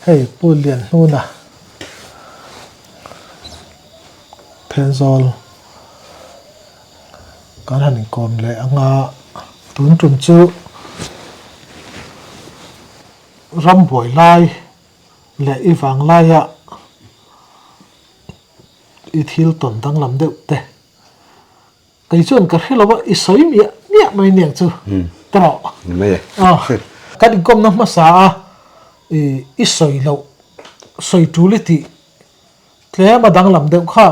Hei Pu Lianhnuna Thenzawl kan han inkawm leh anga tun tum chu ram buai lai leh i vang laia i thil tawn danglam deuh te Kei chuan ka hre lo a, i sawi miah miah mai aniang chu ta rawh. Ni mai e. Kan inkawmna hmasa a i sawi loh, sawi tul i tih tlem a danglam deuh kha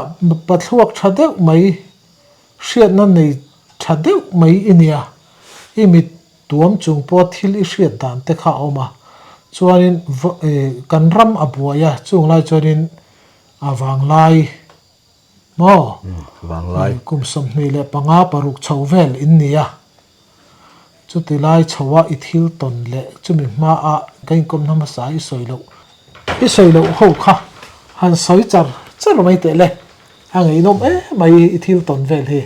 pathluak tha deuh mai, hriatna nei tha deuh mai i nia. I mit tuam chung pawh thil i hriat dan te kha a awm a. Chuanin kan ram a buai a, chung lai chuanin a vanglai Maw? Vanglai. Kum 25 paruk chho vel in ni a. Chuti lai chho a i thil tawn leh chumi hma a ka inkawmna hmasa i sawi loh. I sawi loh ho kha han sawi char char mai teh le. A ngeihnawm em mai i thil tawn vel hi.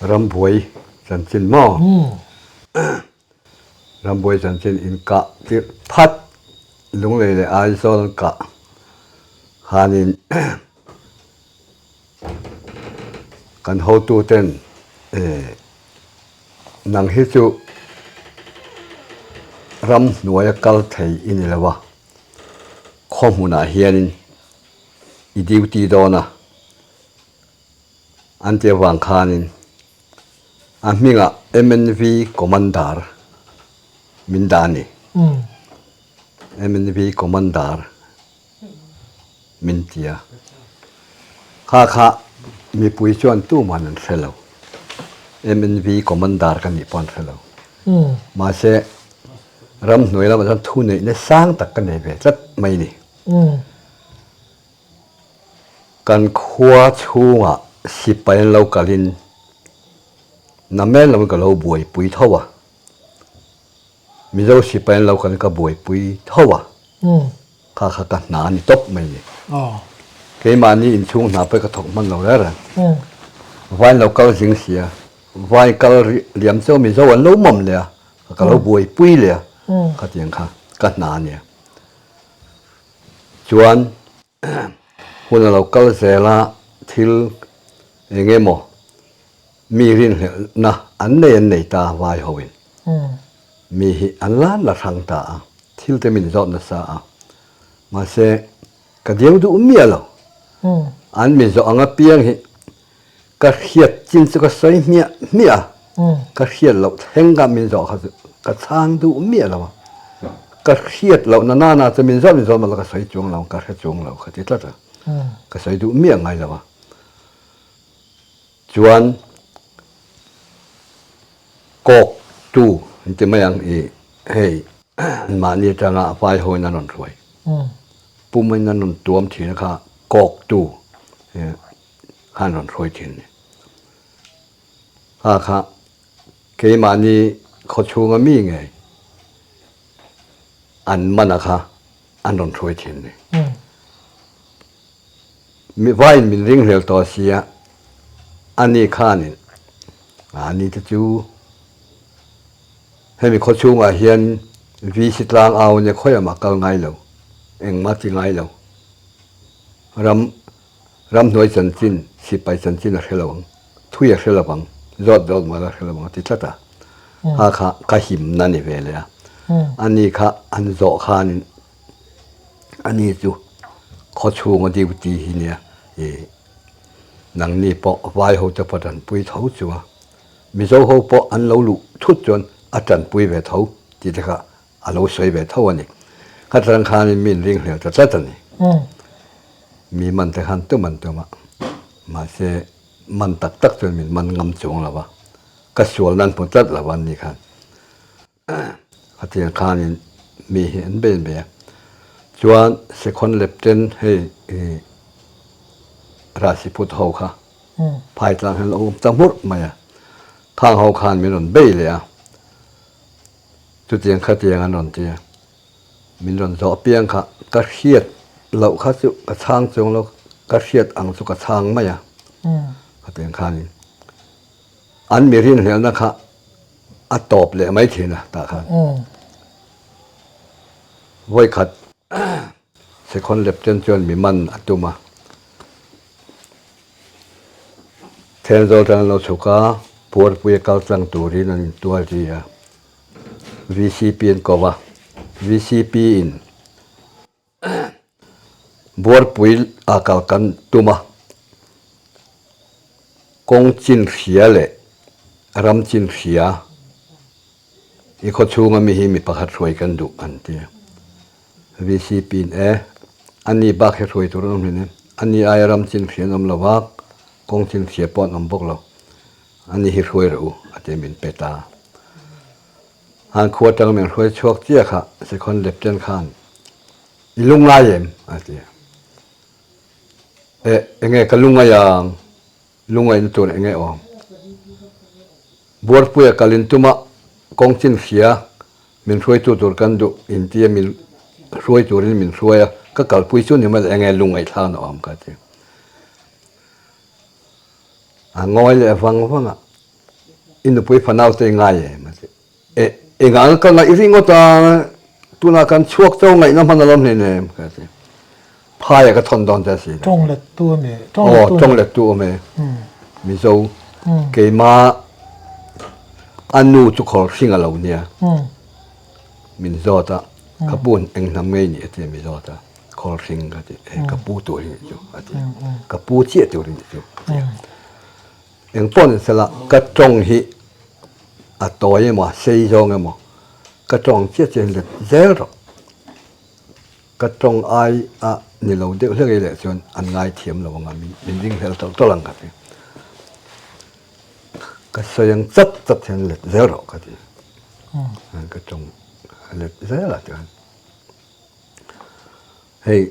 Rambuai chanchin maw? Rambuai chanchin inkah tirh phat Lunglei leh Aizawl an kah khanin kan hotuten nang hi chu ramhnuaia kal thei i ni lo a, khaw hmunah hianin i duty dawn a an ti avang khanin A hmingah MNV Commander min dah a ni. MNV Commander min ti a. Kha kha mipui chuan tuman an hre lo. MNV Commander ka nih pawh an hre lo. Mahse, ramhnuai lamah chuan thuneihna sang tak ka nei ve tlat mai a ni. Kan khua chhungah sipai an lo kalin namen loin ka lo buaipui tho a, Mizo sipai an lo kalin ka buaipui tho a, kha kha ka hna a ni tawp mai ni. Keimahni inchhung hna pawh ka thawk hman lo reng reng. Vain lo kal zing sia, vain kal liam chu Mizo an lo mawm leh a, ka lo buaipui leh a, khatiang kha ka hna a nia. Chuan hun a lo kal zel a, thil eng emaw mi rinhlelhna an nei an nei ta vai hoin mi hi an la la hrang ta a, thil te min zawt nasa a, mahse ka diau duh miah lo, an mi zawh ang apiang hi Ka hriat chin chu ka sawi hmiah hmiah a, ka hriat loh thleng kha min zawh kha chu ka chhang duh miah lo a, ka hriat loh na nana chu min zawh min zawh mah ka sawi chuang lo, ka hre chuang lo ka ti tlat a, ka sawi duh miah ngai lo a. Chuan kawk tu an ti mai ang i hei mahni atanga vai hoin an rawn hruai, pumin an rawn tuam thin a kha kawk tu khan rawn hruai thin ni. Kha kha keimahni khawchhunga mi ngei an mana kha an rawn hruai thin ni. Mi vaiin min ringhlel tawh sia, ani khanin ani te chu hemi khawchhungah hian VC tlang au nia khawiah mah kal ngai lo, engmah ti ngai lo. Ram Ramhnuai chanchin, sipai chanchin a hre lo ang, thui a hre lo ang, zawt zawt mual a hre lo ang a ti tlat a. Kha kha ka himna ni ve leh a. Ani kha an zawh khanin ani chu khawchhunga duty hi nia i nangni pawh vai ho te pawh tanpui tho chu a, Mizo ho pawh an lo luh thut chuan a tanpui ve tho tih te kha A lo sawi ve tho a ni. Ka tlang khanin mi in ringhlel ta tlat a ni. Mi man te khan tum an tum a, mahse man tak tak chuan min man ngam chuang lo va, ka sual nan hmu tlat lo an ni khan. Khatiang khanin mi hi an bei an bei a. Chuan Sekhon Lepten hei i Rasiphut ho kha phai tlang hian an lo awm ta hmurh mai a, khang ho khan min rawn bei leh a. Chutiang khatiang an rawn ti a, min rawn zawh apiang kha ka hriat loh kha chu ka chhang chuang lo, ka hriat ang chu ka chhang mai a, khatiang khanin an mi rinhlelhna kha a tawp leh mai thin a tah khan. Vawikhat. Sekhon Lepten chuan mi man a tum a. Thenzawl tan an lo chhuk a, Puarpuia kal tlang turin an intual ri a. VCP an ko va, VCP in Buarpui a kal kan tum a, kawng chin hria leh ram chin hria i khaw chhunga mi hi mi pakhat hruai kan duh an ti a. VCP in e, ani bak hi hruai tur an awm hlen em? Ani aia ram chin hria an awm lo va, kawng chin hria pawh an awm bawk lo. Ani hi hruai rawh u a ti a min pe ta. Han khua tang min hruai chhuak chiah kha Sekhon Lepten khan i lungngai em? a ti a. Eh, enge ka lungngai ang, lungngaihna tur enge awm? Buarpuia kal in tuma kawng chin hria min hruaitu tur kan duh in tia min hruai turin min hruai a, ka kalpui chu ni mai enge lungngaihthlakna awm ka ti. A ngawi leh vang vang a, I nupui fanau te i ngai em? A ti. E, engah ka ngaih ringawt a, tunah kan chhuak cho ngaihna hman alawm hlein em? Ka ti. Phaiah ka thawn dawn che a si. Tawng lettu a mi? Aw, tawng lettu awm e. Mizo, keimah a nu chu khawr hring a lo nia. Min zawt a, ka pu eng hnam ngei ni a ti a mi zawt a. Khawl hring ka ti, eh ka pu tur hi nih chu a ti, ka pu chiah tur hi nih chu a ti. Eng pawh ni sela ka tawng hi a tawi emaw a sei zawng emaw ka tawng chiah chiah hi let zel rawh. Ka tawng ai a ni lo deuh hlek ei leh chuan an ngai thiam lo ang a, min ring hlel tawlh tawlh ang ka ti. Ka sawi ang chat chat hian let zel rawh ka ti. Ka tawng let zel a chuan. Hei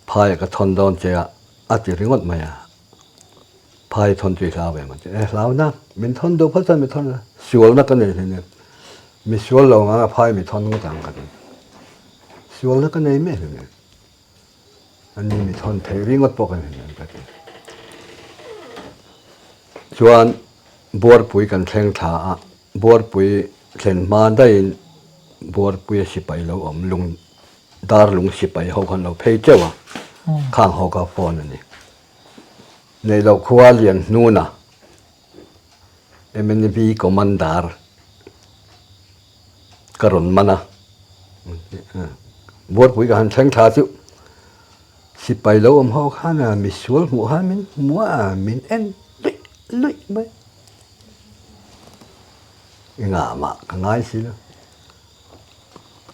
phai ka thawn dawn che a, a ti ringawt mai a. Phai thawn chu i hlau em a ti. E hlau na, min thawn duh phawt chuan mi thawn a, sualna ka nei hleinem. Mi sual lo anga phai mi thawn ngawt ang ka ti. Sualna ka nei miah hleinem. Ani mi thawn theih ringawt pawh ka nei hleinem ka ti. Chuan Buarpui kan thleng thla a, Buarpui thlen hma daihin Buarpuia sipai lo awm lung dar lung sipai ho khan lo phei teuh a, khang ho kha phone a ni. Neihloh khua lian hnuna MNV Commander ka rawn man a, Buarpui ka han thleng thla chu sipai lo awm ho khan misual hmuh khan min hmu a, min en luih luih mai. Engah mah ka ngai si lo.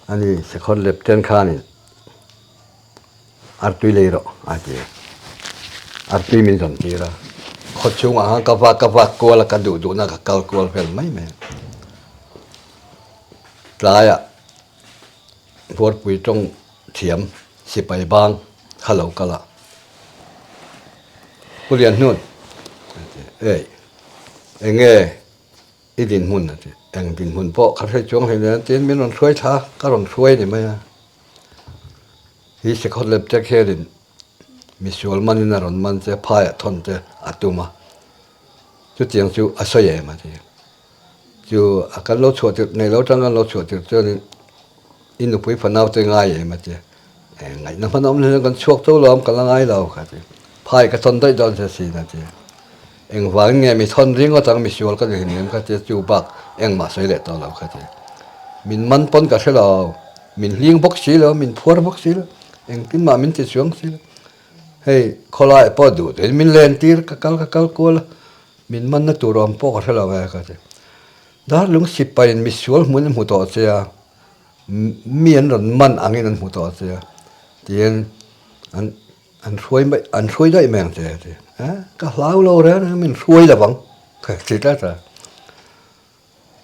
Ani Sekhawt Lepten khanin artui lei rawh a ti a. Artui min zawn tir a. Khaw chhungah khan ka vak ka vak kual a, ka duh duhna ka kal kual vel mai mai a. Tlaiah Buarpui tawng thiam sipai bang kha lo kal a. Pu Lianhnun a ti a, Ei, eng nge i dinhmun a ti, eng dinhmun pawh ka hre chuang hlei nen tiin min rawn hruai thla a, ka rawn hruai a ni mai a. Hi Sekhawt Lepchek hianin misual manin a rawn man che, phaiah thawn che a tum a, chutiang chu a sawi em a ti. Chu a kan lo chhuah tirh, nei lo tang kan lo chhuah tirh chuanin i nupui fanau te ngai em a ti. Ngaihna hman awm hlein kan chhuak tho lo am ka la ngai lo ka ti. Phai ka thawn daih dawn che sin a ti. Engvangin nge mi thawn ringawt ang misual ka ni hlim em ka ti chu bak engmah sawi leh tawh lo ka ti. Min man pawn ka hre lo, min hling bawk si lo, min phuar bawk si lo, engtin mah min ti chuang si lo. Hei khawlai pawh duh tein min len tir ka kal ka kal kual a, min manna tur awm pawh ka hre lo e ka ti. Darlung sipain misual hmun an hmu tawh che a, mi an rawn man angin an hmu tawh che a, tiin an an hruai mai an hruai daih mai ang che a ti. Eh ka hlau lo reng reng min hruai lo vang ka ti tlat a.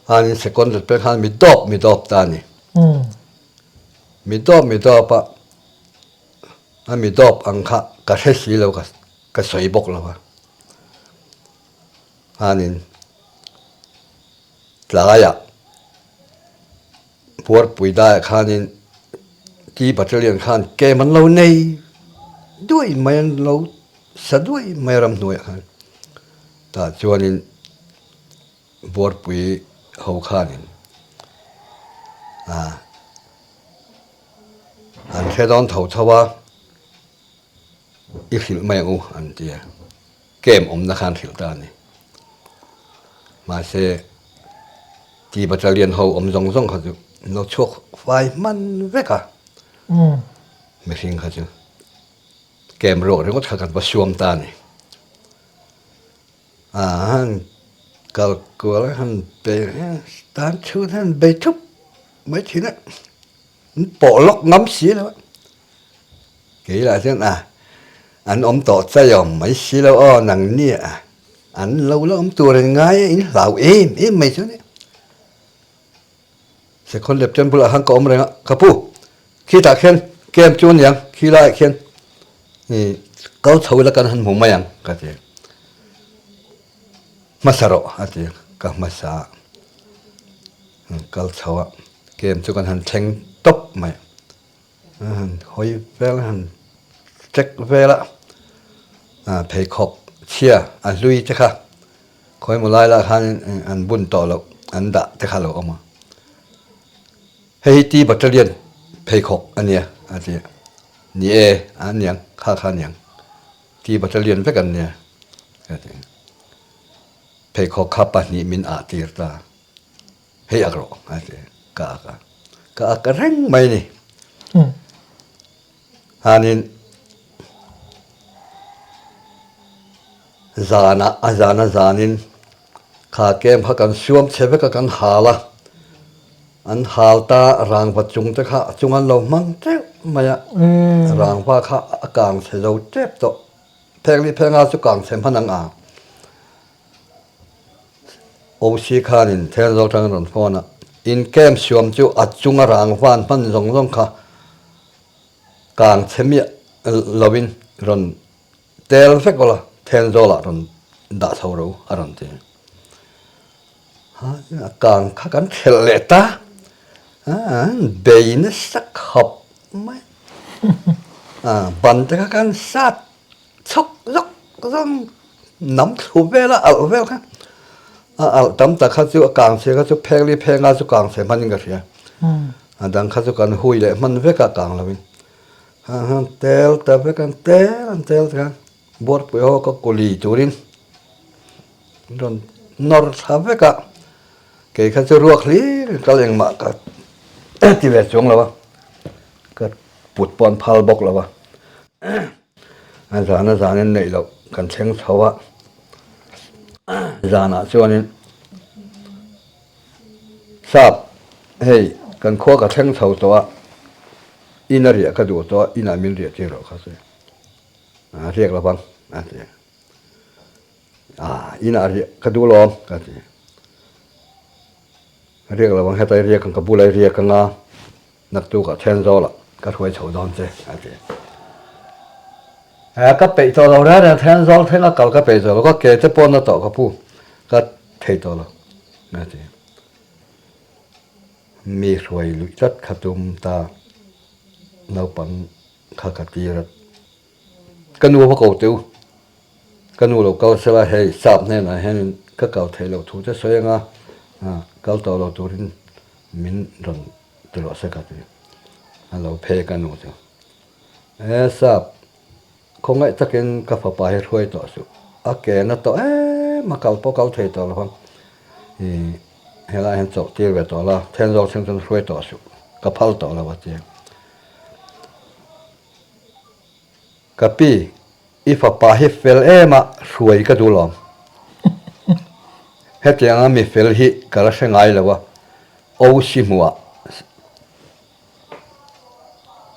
Khanin second rat pek khan mi dawp mi dawp ta a ni. Mi dawp mi dawp a, a mi dawp ang kha ka hre si lo ka ka sawi bawk lo a. Khanin tlaiah Puarpui daiah khanin T Battalion khan camp an lo nei duai mai an lo sa duai mai a ramhnuaiah khan. Tah chuanin Buarpui ho khanin ah. An hre dawn tho tho a, i hrilh mai ang u an ti a, camp awmna khan hrilh ta a ni. Mahse, T Battalion ho awm zawng zawng kha chu an lo chhuak fai hman vek a, mihring kha chu camp ruak ringawt kha kan va suam ta a ni. A han kal kual a han bei tan chhun han bei thup mai thin a, an pawh lawk ngam si lo a, kei lah chuan a an awm tawh chai awm mai si lo aw nang ni a an lo la awm tur an ngai a in hlau em em mai chuan e Sekhon Leptian bulah khan ka awm reng a, ka pu khitah khian camp chu aniang khi laiah khian ih kal chho ila kan han hmu mai ang ka ti a, hmasa rawh a ti a, ka hmasa a, kal chho a camp chu kan han thleng tawp mai a, han hawi vel a han check vel a, pheikhawk chhia a hlui te kha. Khawimaw lai lah khan an bun tawh loh, an dah te kha lo awm a. Hei hi T Battalion pheikhawk a nia a ti a. Ni e, a niang, kha kha niang. T Battalion vek an nia a ti. Pheikhawk kha pahnih min ah tir ta. Hei ak rawh a ti a, ka ak a. Ka ak reng mai ni. Hanin zanah a zan a zanin kha camp kha kan suam chhe vek a kan hal a, an hal ta rangva chung te kha a chung an lo hmang teuh mai a, rangva kha a kang chhe zo tep tawh, phengli phenga chu kang chhe hman ang a, OC khanin Thenzawl atangin rawn phone a, in camp suam chu a chunga rangva an hman zawng zawng kha Kang chhe miah lovin rawn tel vek ula, Thenzawlah rawn dah chho ro a rawn ti. A kang kha kan thelh leh ta, an bei nasa khawp mai. Ban te kha kan sat Chhawk zawk zawng nam thlu vel a alh vel kha a alh tam tak kha chu a kang chhe kha chu pheng li pheng a chu kang chhe hman in ka hria a dang kha chu kan hui leh hman vek a kang lo in han tel ta vek an tel an tel ta buarpui ho ka kuli turin rawn nawr thla vek a kei kha chu ruak hlir in kal engmah ka ti ve chuang lo a ka put pawh an phal bawk lo a. A zan a zanin neih loh kan thleng chho a, zanah chuanin sap hei kan khua ka thleng chho tawh a, in a riah ka duh tawh a, inah min riah tir rawh kha chu a riak lo vang a ti a, ah inah riah ka duh lawm ka ti a, riak lo vang heta i riak ang ka bulah i riak ang a. Naktuk ah Thenzawl ah ka hruai chho dawn che a ti. He ka peih tawh lo reng reng Thenzawl thleng a kal ka peih tawh lo ka ke te pawn a tawh ka pu ka thei tawh lo a ti. Mi hruai luih tlat kha tum ta naupang kha ka tir a. Ka nu va ko teh u, ka nu lo kal sela hei sap hnenah hianin ka kal theih loh thu te sawi anga kal tawh lo turin min rawn ti rawh se ka ti. A lo phei ka nu chu. E sap, khawngaih takin ka fapa hi hruai tawh suh, a ke na tawh em a kal pawh kal thei tawh lo vang, ih helaiah hian chawlh tir ve tawh la, Thenzawl thleng chuan hruai tawh suh, ka phal tawh lo a ti. Ka pi, i fapa hi fel em a, hruai ka duh lawm. Hetianga mi fel hi ka la hre ngai lo a, OC hmuhah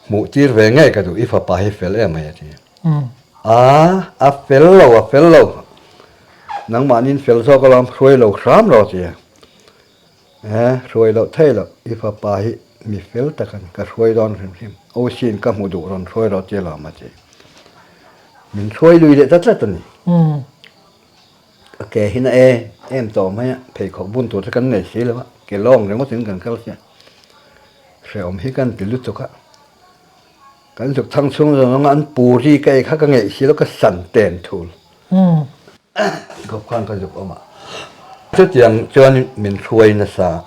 hmuh tir ve ngei ka duh, i fapa hi fel em mai a ti. A, a fel lo, a fel lo. Nangmahniin fel zawk alawm, hruai lo hram lo a ti a. He, hruai loh thei loh, i fapa hi mi fel tak a ni, ka hruai dawn hrim hrim, OC in ka hmu duh rawn hruai rawh tia lawm a ti. Min hruai lui leh ta tlat a ni. Ka ke hi na e em tawh mai a, pheikhawk bun tur te kan nei si lo a, ke lawng ringawt in kan kal sia. Hrehawm hi kan ti lutuk a. Kan zuk thang chhung zawng zawng a an puri ka ei kha ka ngeih si lo ka san ten thul. Khawp khan ka zuk awm a. Chutiang chuan min hruai nasa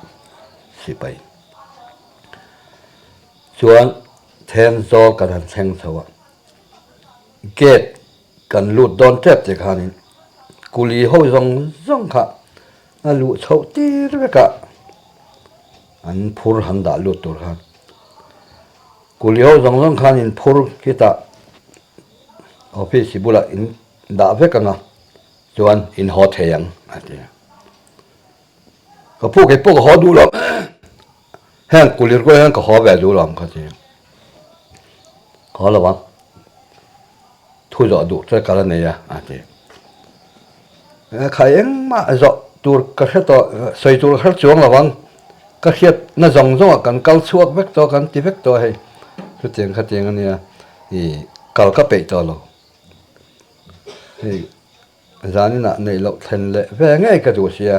sipai chuan. Thenzawl kan han thleng chho a, gate kan lut dawn tep tih khanin kuli ho zawng zawng kha a luh chhoh tir vek a, an phur han dah lut tur khan kuli ho zawng zawng khan in phur khitah office bulah in dah vek ang a chuan in haw thei ang a ti a. Ka pu kei pawh ka haw duh lo heng kulir kual hian ka haw ve duh lo ang ka ti haw lo ang thu zawh duh che ka la nei a a ti khai engmah zawh tur ka hre tawh sawi tur ka hre chuang lo ang ka hriat na zawng zawng ah kan kal chhuak vek tawh kan ti vek tawh hei chutiang khatiang ania ih kal ka peih tawh lo hei. Zaninah neih loh thlen leh ve ngei ka duh sia.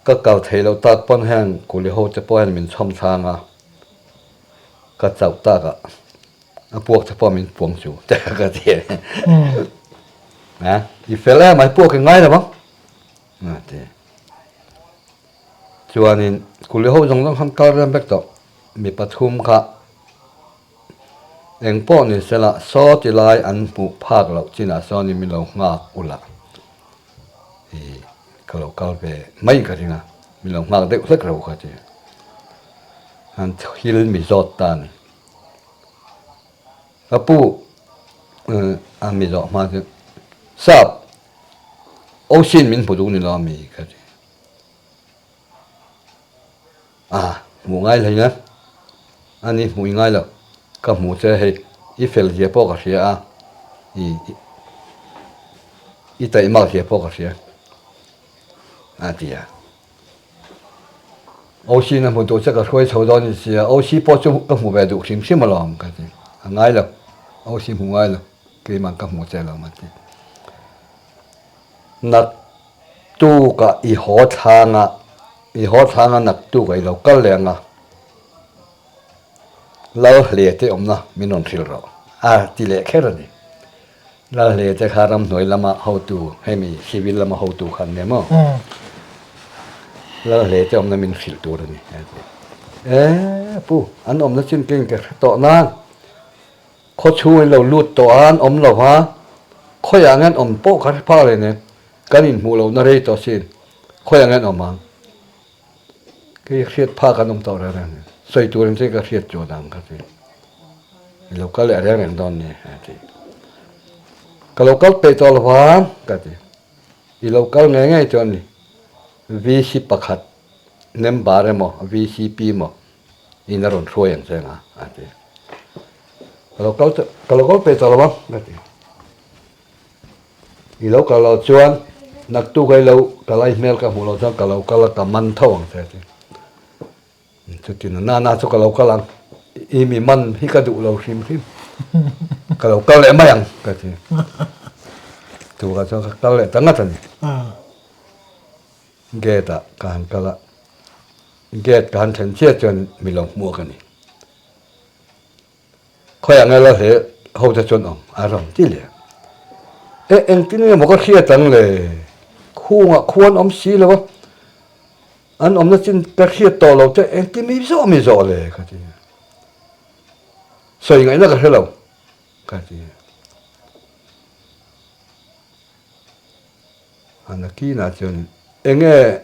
Ka kal thei loh tak pawn hian kuli ho te pawh hian min chhawm thlang a, ka chauh tak ah a puak te pawh min puang chu te ka ti a, i fel em ai puak i ngai lo ang a ti. Chuanin kuli ho zawng zawng khan kal rem vek tawh, mi pathum kha Eng pawh ni sela, saw ti lai an hmuh phak loh chinah sawnin min lo nghak ula i ka lo kal ve mai ka ring a, min lo nghak deuh hlek ro ka ti. An thil mi zawt ta a ni. Ka pu a mi zawh hma chu sap Ocean min hmu duh ni lo a mi ka ti. A, hmuh ngai hlei na. A ni hmuh i ngai lo. Ka hmuh che hei, i fel zia pawh ka hria a, i i taihmak zia pawh ka hria a ti a. OC na hmu duh che ka hruai chho dawn i sia, OC pawh chu ka hmu ve duh hrim hrim alawm ka ti. A ngai lo, OC hmu ngai lo, keimah ka hmu che alawm a ti. Naktukah i haw thlang a, i haw thlang a naktukah i lo kal leh ang a, Lal hle te awmna min rawn hrilh rawh a ti leh kher a ni. Lal hle te kha ramhnuai lama hotu, hemi civil lama hotu kha an ni maw? Lal hle te awmna min hrilh tur a ni a ti. E pu, an awmna chin keng ka hre tawh nan. Khaw chhung in lo lut tawh a, an awm lo va, khawiah nge an awm pawh ka hre phak leh nen, kan inhmuh lohna rei tawh sin, khawiah nge an awm ang? Kei hriat phak an awm tawh reng reng, sawi tur ang che ka hriat chuan ang ka ti. I lo kal leh reng reng dawn ni a ti. Ka lo kal peih tawh lo vang ka ti. I lo kal ngei ngei chuan ni VC pakhat member emaw VCP emaw in a rawn hruai ang che nga a ti. Ka lo kal ka lo kal peih tawh lo ang ka ti. I lo kal loh chuan naktuk a i lo kal a i hmel ka hmuh loh chuan ka lo kal a ka man tho ang che a ti. Chutin a nana chu ka lo kal ang i mi man hi ka duh lo hrim hrim ka lo kal leh mai ang ka ti. Tukah chuan ka kal leh ta ngat a ni. Gate ah ka han kal a, gate ka han thlen chiah chuan mi lo hmuak a ni. Khawiah nge la hle ho te chuan awm a rawn ti leh. E engtin nge maw ka hriat ang le, khungah khuan awm si lo a, an awmna chin ka hriat tawh lo te engtin mi zawh mi zawh le ka ti. Sawi ngaihna ka hre lo ka ti. A nakinah chuan enge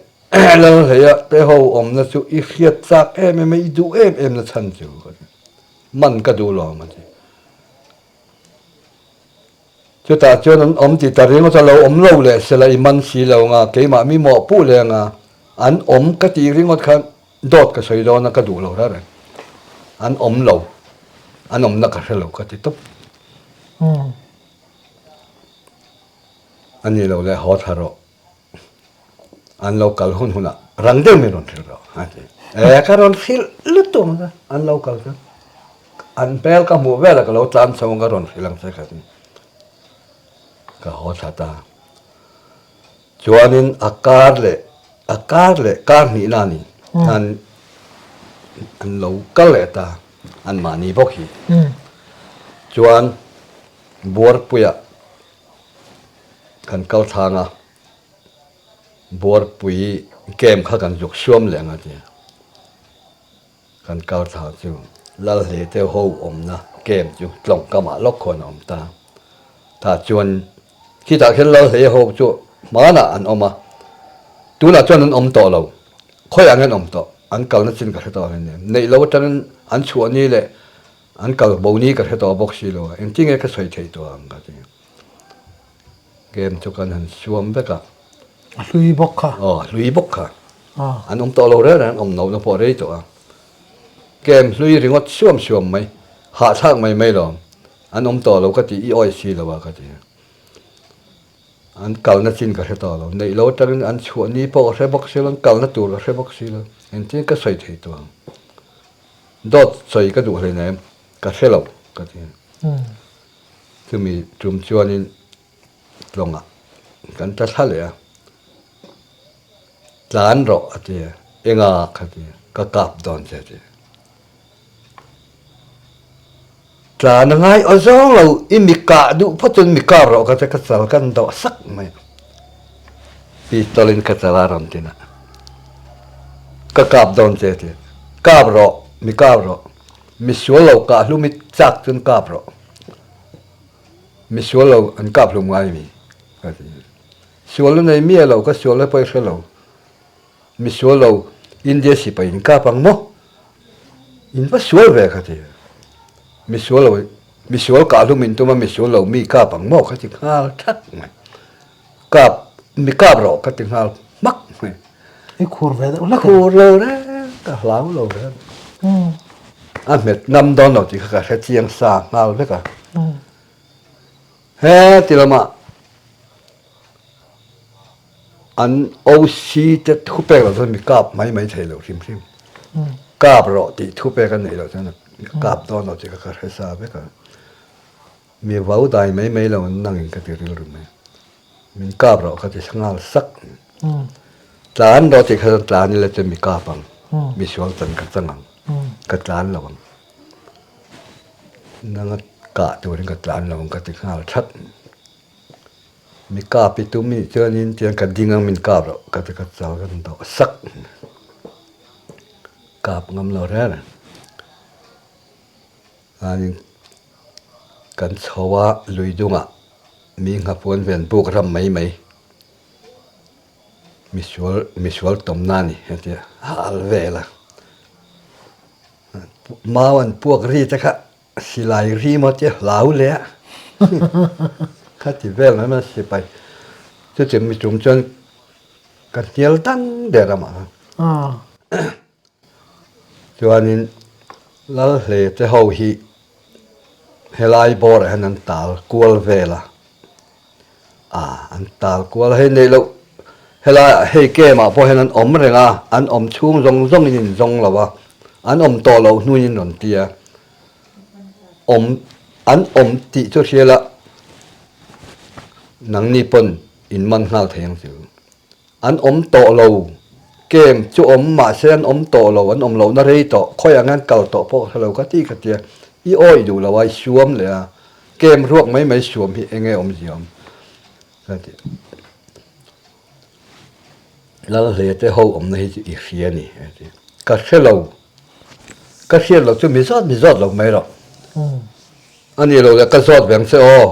Lalhleia te ho awmna chu i hriat chak em em a, i duh em em na chhan chu ka ti. Man ka duh lo ang a ti. Chutah chuan an awm ti ta ringawt a, lo awm lo leh sela i man si lo ang a, keimah mi mawh puh leh ang a, an awm ka tih ringawt khan dawt ka sawi dawn a ka duh lo reng reng. An awm lo, an awmna ka hre lo ka ti tawp. A ni lo le haw thla rawh, an lo kal hun hunah rang deuh min rawn hrilh rawh a ti. E ka rawn hrilh lutuk ang che, an lo kal chuan an hmel ka hmuh velah ka lo tlan chho ang ka rawn hrilh ang che ka ti. Ka haw thla ta. Chuanin a kar leh a kar leh kar hnihna a ni an an lo kal leh ta anmahni bawk hi. Chuan Buarpuiah kan kal thlang a, Buarpui camp kha kan zuk suam leh ang a ti. Kan kal thlang chu. Lalhle te ho awmna camp chu tlawng kamah lawk khuan a awm ta. Tah chuan khitah khian Lalhle ho chu hmanah an awm a, tunah chuan an awm tawh lo. Khawiah nge an awm tawh? An kalna chin ka hre tawh hle nia. Neih lo atangin an chhuah ni leh an kal bo ni ka hre tawh bawk si lo a, engtin nge ka sawi theih tawh ang ka ti. Game chu kan han suam vek a. A hlui bawk kha. Aw, a hlui bawk kha. An awm tawh lo reng reng, an awm lohna pawh rei tawh a. Game hlui ringawt suam suam mai, hahthlak mai mai lo. An awm tawh lo ka ti, i awi si lo a ka ti. An kalna chin ka hre tawh lo. Neih lo atangin an chhuah ni pawh ka hre bawk si lo, an kalna tur ka hre bawk si lo. Engtin ka sawi thei tawh ang. Dawt sawi ka duh hleinem, ka hre lo ka ti. Chumi tum chuanin tlawngah kan tla thla leh a, Tlan rawh a ti a, Enga ka ti a, Ka kap dawn che a ti a. Tlan a ngai aw zawng lo, i mi kah duh phawt chuan mi kap rawh ka ti a, ka chal kan dawh sak mai a. Pistol in ka chal a rawn tin a, Ka kap dawn che a ti a, Kap rawh, mi kap rawh, mi sual lo kah hlum i chak chuan kap rawh. Mi sual lo an kap hlum ngai mi ka ti. Sual na nei miah lo ka sual na pawh i hre lo. Mi sual lo India sipai in kap ang maw? In va sual ve ka ti. Mi sual lo mi sual kah hlum in tum a mi sual lo mi kap ang maw ka ti nghal thak mai. Kap mi kap rawh ka ti nghal hmak mai. I khur ve deuh hlek. Khur lo reng ka hlau lo reng. A hmet ngam dawn lo tih kha ka hre chiang sa nghal vek a. He ti lamah an OC te thu pek loh chuan mi kap mai mai thei lo hrim hrim. Kap rawh tih thu pek a neih loh chuan kap dawn lo tih kha ka hre sa vek a. Mi vau dai mai mai lo an nangin ka ti rilru mai. Min kap rawh ka ti nghal sak. Tlan rawh tih kha chuan tlan ila chuan mi kap ang. Mi sual chan ka chang ang. Ka tlan lo ang. Nanga kah turin ka tlan lo ang ka ti nghal that. Mi kap i tum nih chuanin tiang ka ding ang min kap rawh ka ti ka chal ka dawh sak. Kap ngam lo reng reng. Chuanin kan chho a lui dungah mi nghapuan ven buk ram mai mai misual misual tawmna a ni hetia hal vel a mau an puak ri te kha silai ri maw tia hlau leh a khati vel mai mai sipai chuti mi tum chuan ka hnial dang der a mah kha. Chuanin Lalhle te ho hi helai bawrah hian an tal kual vel a, ah an tal kual a hei neih loh helaiah hei camp ah pawh hian an awm reng a, an awm chhung zawng zawngin in zawng lo a, an awm tawh loh hnuin in rawn ti a, awm an awm tih chu hria la nangni pawn in man nghal thei ang chu. An awm tawh lo. Camp chu awm mahse an awm tawh lo, an awm lohna rei tawh, khawiah nge an kal tawh pawh ka hre lo ka ti ka tia, i awih duh lo a, i suam leh a, camp ruak mai mai suam hi eng nge awmzia awm ka ti. Lalhle te ho awmna hi chu i hria a ni a ti. Ka hre lo, ka hriat loh chu mi zawt mi zawt lo mai rawh. A ni lo le ka zawt veng che aw.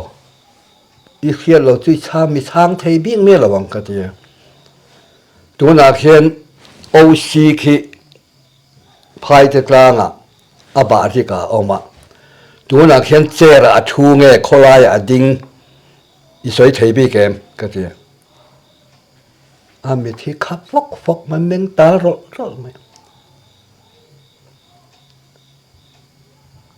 I hriat lo chu i chhang mi chhang thei bik miah lo ang ka ti a. Tunah khian OC khi Phaite tlangah a bah rikah a awm a. Tunah khian chair ah a thu nge khawlaiah a ding i sawi thei bik em ka ti a. A mit hi kha fawk fawk mai meng tal rawlh rawlh mai.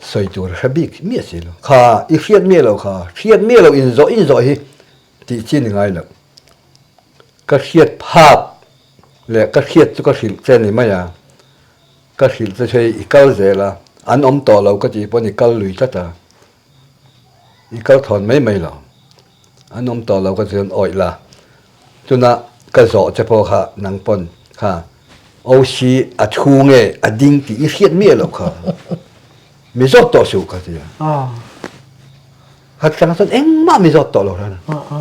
Sawi tur a hre bik miah si lo. Kha i hriat miah lo kha, hriat miah lo inzawh inzawh hi tih chi ni ngai lo. Ka hriat phak leh ka hriat chu ka hrilh che ni mai a, ka hrilh che chu hei i kal zel a, an awm tawh lo ka tih pawn i kal lui tlat a. I kal thawn mai mai lo. An awm tawh lo ka chuan awih la. Tuna ka zawh che pawh kha nang pawn kha OC a thu nge a ding tih i hriat miah loh kha. Mi zawt tawh suh ka ti a. Kha tang chuan engmah mi zawt tawh lo hran a.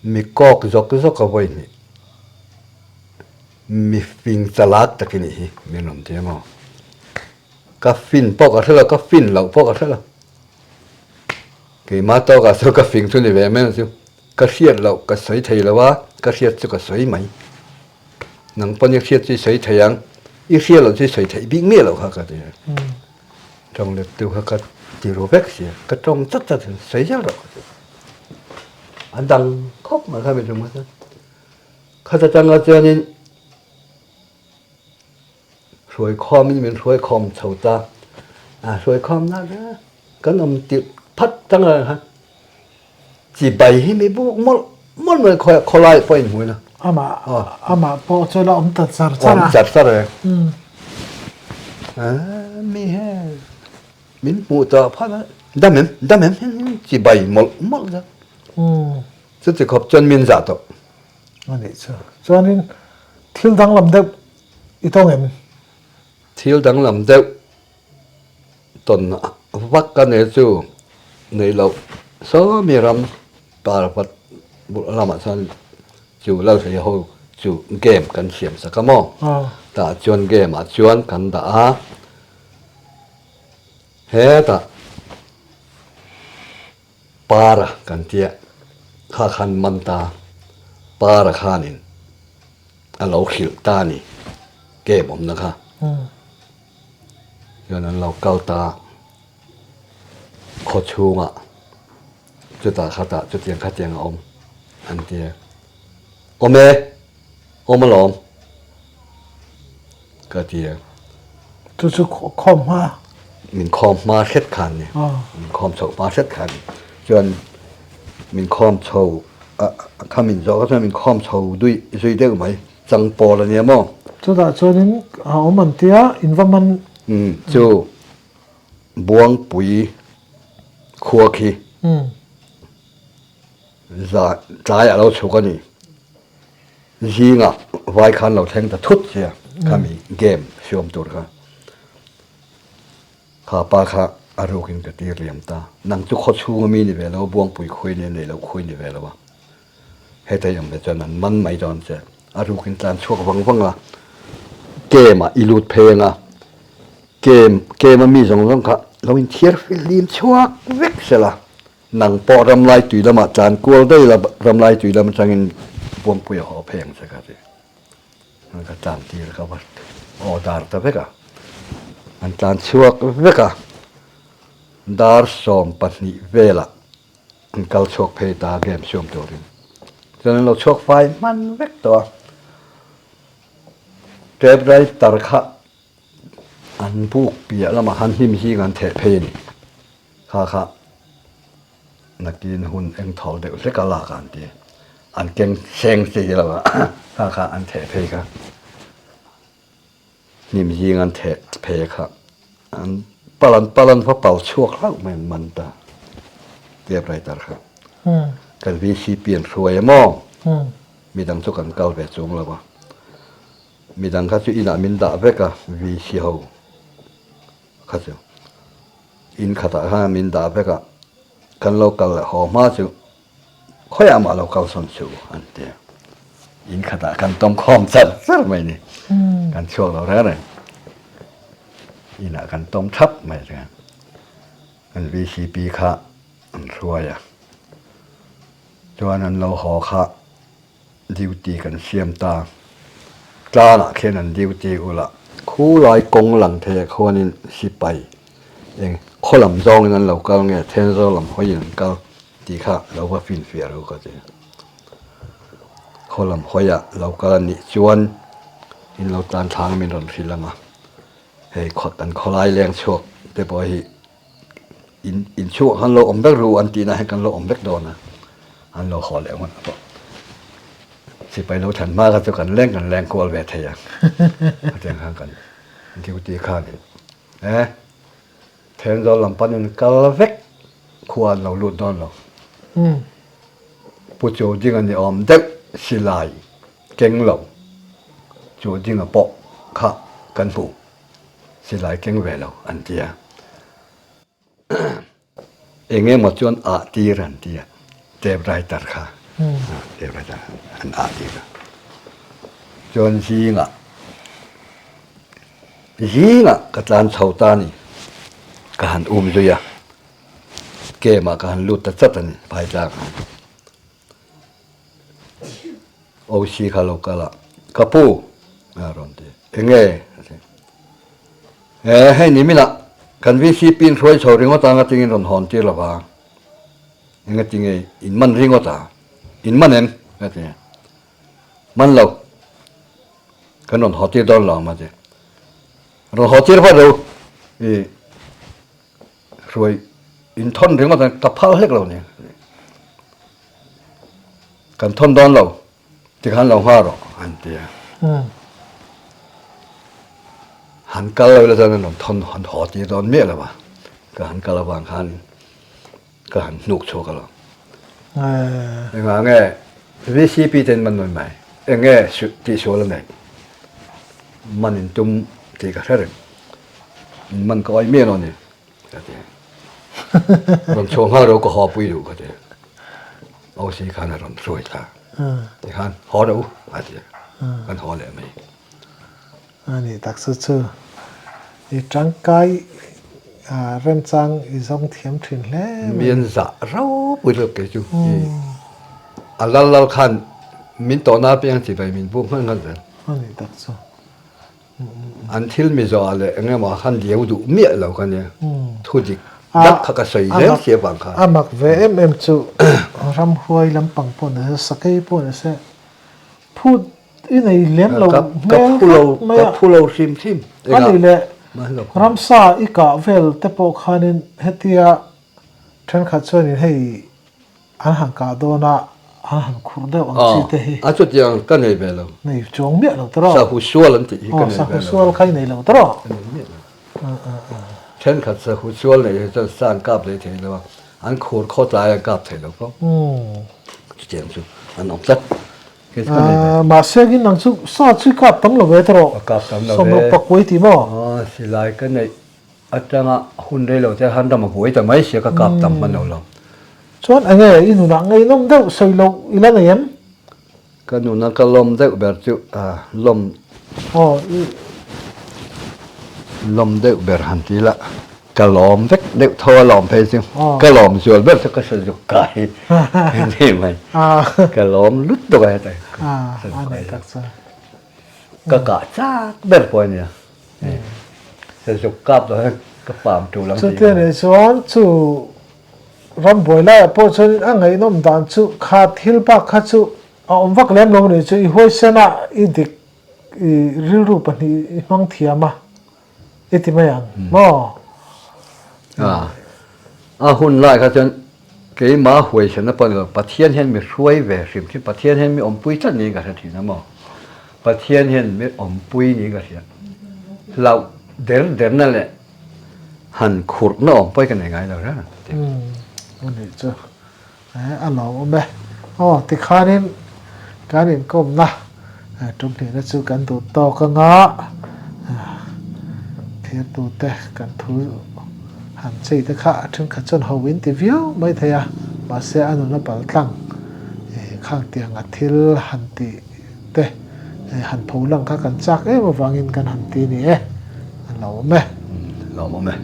Mi kawk zawk zawk a vawi hnih. Mi fing chalak tak i nih hi min rawn ti emaw? Ka fin pawh ka hre lo, ka fin loh pawh ka hre lo. Keimah tawkah chuan ka fing chu ni ve mai ang chu. Ka hriat loh ka sawi thei lo a, ka hriat chu ka sawi mai. Nang pawn i hriat chu i sawi thei ang, i hriat loh chu i sawi theih bik miah loh kha ka ti a. Tawng let tu kha ka ti ru vek sia, ka tawng chat chat in sawi zel rawh ka ti. A dang khawp mai kha mi tum kha chuan. Khata tanga chuanin hruaikhawmin min hruaikhawm chho ta. A hruaikhawm na kan awm tirh phat tanga khan chibai hi mi buk mawlh mawlh mai khawlai pawh in hmuin a. Amah amah pawh chuan a awm ta char char a. Awm char char e. Mi he min hmuh tawh phat a dam em dam em chibai mawlh mawlh ta. Chuti khawp chuan min zah tawh. A nih chu. Chuanin thil danglam deuh i tawng em? Thil danglam deuh tawn vak ka nei chu nei loh. Sawmi ram parvat lamah chuan chu Lalhlei ho chu game kan siam sak a maw? Tah chuan game ah chuan kan dah a. Hetah. Para kan tia kha khan man ta para khanin a lo hrilh ta ni game awmna kha chuan an lo kal ta khaw chhungah chutah khatah chutiang khatiang a awm an tia awm e awm alawm ka ti a. Chu chu khawm hma? Min khawm hma hret khan ni. Min khawm chho hma hret khan ni. Chuan min khawm chho kha min zawh kha chuan min khawm chho dui zui deuh mai. Chang pawl a nia maw? Chutah chuanin a awm an tia in va man. Chu Buangpui khua khi za tlai a lo chhuk a ni. Zingah vai khan lo thleng ta thut sia khami game siam tur kha. Kha pa kha a rukin ka tir liam ta. Nang chu khaw chhunga mi ni ve lo, Buangpui khuai ni a nei lo, khuai ni ve lo a. Hetei awm ve chuan an man mai dawn che. A rukin tlan chhuak vang vang a, game ah i lut phei anga, game game a mi zawng zawng kha lo inthiar fihlim chhuak vek sela. Nang pawh ramlai tui lamah tlan kual daih la, ramlai tui lam atangin Buangpui a haw phei ang che ka ti. Ka tlan tir ka va aw dar ta vek a. An tlan chhuak vek a, dar 12 velah an kal chhuak phei ta game siam turin. Chuan an lo chhuak fai hman vek tawh a. Tape writer kha an buk piah lamah khan hnim zing an theh phei a ni. Kha kha nakin hun eng thawl deuh hlek a lak an ti. An keng seng si lo a, kha kha an theh phei kha. Hnim zing an theh phei kha. An pal an pal an va pal chhuak hlauh mai an man ta. Tape writer kha. Kan VCP an hruai a maw? Midang chu kan kal ve chung lo a. Midang kha chu inah min dah vek a VC ho kha chu. In khatah khan min dah vek a, kan lo kal leh haw hma chu khawiah mah lo kal sawn suh an ti a. In khatah kan tawm khawm char char mai ni. Kan chhuak lo reng reng. Inah kan tawm thap mai chuan kan VCP kha an hruai a. Chuan an lo haw kha Duty kan siam ta. Tlanah khian an duty ula. Khulai kawng lang theiah khuanin sipai eng khaw lam zawngin an lo kal nge Thenzawl lam hawiin an kal tih kha lo va finfiah ru ka ti. Khaw lam hawiah lo kal a nih chuan in lo tlan thlang min rawn hrilh ang a, hei khaw kan khawlai leng chhuak te pawh hi In inchhungah khan lo awm vek ru an tihna hian kan lo awm vek dawn a, an lo haw leh hunah pawh sipai lo thlan hma kha chu kan leng kan leng kual ve thei ang. Hetiang khan kan duty khanin e Thenzawl lam panin kal vek khua an lo lut dawn lo. Pu Chudinga ni awm deuh silai keng lo Chudinga pawh kha kan hmu. Silai keng ve lo an ti a. Eng emaw chuan ah tir an ti a, tape writer kha, tape writer an ah tir a. Chuan zingah zingah ka tlan chho ta a ni. Ka han um zui a, camp ah ka han lut ta chat a ni Phaitlang ah. OC kha lo kal a, Ka pu a rawn ti, enge a ti. E hei ni minah kan VCP in hruai chho ringawt anga tingin rawn hawn tir lo vang. Enga tinge in man ringawt a? In man em? A ti. Man lo. Kan rawn haw tir dawn lo ang a ti. Rawn haw tir vat ro. I hruai in thawn ringawt a ka phal hlek lo ni. Kan thawn dawn lo. Tikhan lo nghah rawh an ti a. Han kal lo ila chuan an rawn thawn han haw tir dawn miah lo a. Ka han kal avang khan ka han hnuk chhuak alawm. Engah nge VCP ten man nawn mai? Eng nge tihsual a neih? Man in tum tih ka hre reng. In man ka awih miah lo a ni. Ka ti. Rawn chhuah nghal ro ka haw pui duh ka ti. OC khan a rawn hruai thla. Tikhan haw ro a ti. Kan haw leh mai. A nih tak chu chu i tangkai remchang i zawng thiam thin hle mai. Mian zah ropui lutuk kei chu. A lal lal khan min tawhna apiang chibai min buk nghal nghal zel. A nih tak chu. An thil mi zawhah leh eng emaw khan liau duh miah lo kha nia. Thu dik dak kha ka sawi zel si avang khan. A mak ve em em chu ramhuai lampang pawh ni se, sakei pawh ni se, phut i nei lem lo hmel khawp mai a. Ka phu lo hrim hrim. A nih leh ramsa i kah vel te pawh khanin hetia thenkhat chuanin hei An han kah dawn a, an han khurh deuh ang chi te hi. A chutiang ka nei ve lo. Nei chuang miah lo tawrh. Sahu sual an tih hi ka nei ve lo. Sahu sual kha i nei lo tawrh. Ka nei miah lo. Thenkhat sahu sual nei hi chuan sa an kap leh thei lo a, an khur khaw tlai an kap thei lo fo. Chutiang chu an awm tlat. Kei chu ka nei ve. Mahse kin nang chu sa chu i kap tam lo ve tawrh. Ka kap tam lo ve. Sawmruk pakua i ti maw? Silai ka neih Atanga hun rei lo te khan ram a buai ta mai sia ka kap tam hman lo lo. Chuan enge i nunah ngeihnawm deuh sawi loh i la nei em? Ka nuna ka lawm deuh ber chu lawm Aw i. Lawm deuh ber han ti la ka lawm vek deuh tho a lawm phei chu ka lawm zual ber chu ka sawi zuk kai ni mai ka lawm lut tuk a heta ka kah chak ber pawh a nia. Sazuk kap lo hian ka pam tul ang tih. Chutia nih chuan chu rambuai laiah pawh chuan a ngaihnawm dan chu kha thil bak kha chu a awm vak lem lo nih chu i huaisen a i dik i rilru pahnih i hmang thiam a i ti mai ang maw? A hun lai kha chuan keimah huaisen a pawn lo Pathian hian mi hruai ve hrim hrim Pathian hian mi awmpui tlat niin ka hre thin a maw? Pathian hian mi awmpui niin ka hria. Hlauh der derna leh han khurhna awm pawh hi ka nei ngai lo reng a ti. Umm a nih chu a lo awm e. Aw tikhanin kan inkawmna tum hnihna chu kan duh tawk anga thirtute kan thu han chei te kha a thenkhat chuan ho in ti viau mai thei a, mahse a nuna paltlang khang tianga thil han tih te han pho lang kha kan chak em avangin kan han ti ni e, a lo awm e. Lo awm e.